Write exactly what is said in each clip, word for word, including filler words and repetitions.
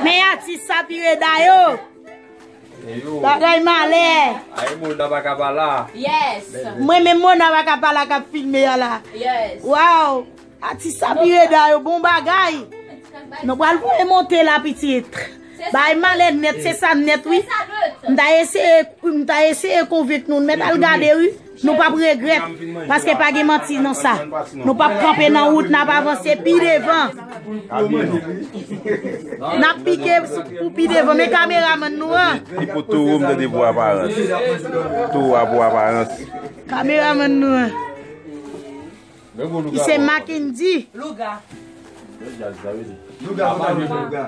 Men atis sa pi reda yo. Bagay malè. Ay, Mona pa ka pala. Yes. Mwen menm Mona pa ka pala k ap filme a la. Yes. Waw. Atis sa pi reda yo, bon bagay. Nou pral voye monte la pitit. Bay malè nèt, se sa nèt wi. M ta eseye, m ta eseye konvenk nou, n mèt al gade wi. Nou p ap regrèt, paske pa gen manti nan sa. Nou p ap kanpe nan wout, n ap avanse pi devan. N ap pike pou pi devan, men kameramann nou an. Li pou towo m tande pou aparans. Towo a pou aparans. Kameramann nou an. Ki se Mackendy. Louga. Louga, louga, louga.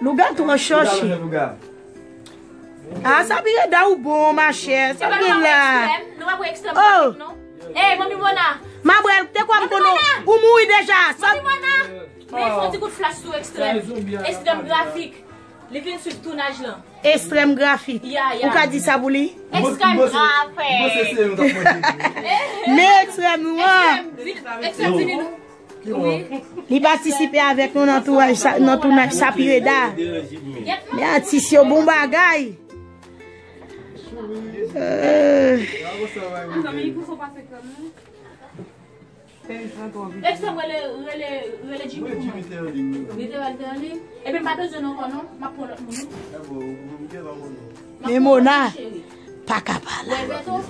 Louga twò chòche. Louga. Ah, sa pi reda ou bon, ma chè. Sa pi la. Nou pa pran ekstrèm grafik, non? Ey, manmi Mona. Mabwèl, te kwa m konnen ou mouri deja. Manmi Mona. Men fè yon ti kout flash sou ekstrèm. Ekstrèm grafik. Li vin swiv tounaj lan. Ekstrèm grafik. Ya, ya. Ou ka di sa pou li? Ekstrèm grafik. Men ekstrèm nou an. Ekstrèm vini nou. Wi. Li patisipe avèk nou nan tounaj sa, nan tounaj sa pi reda. Men atis yo bon bagay. Euh. Ekstrèm rele, rele, rele Jimmy pou mwen. Li te wè l te annik. Epi m pa bezwen nou ankò non. M ap pran lòt moun. Men Mona pa ka pale. Wè, Beto.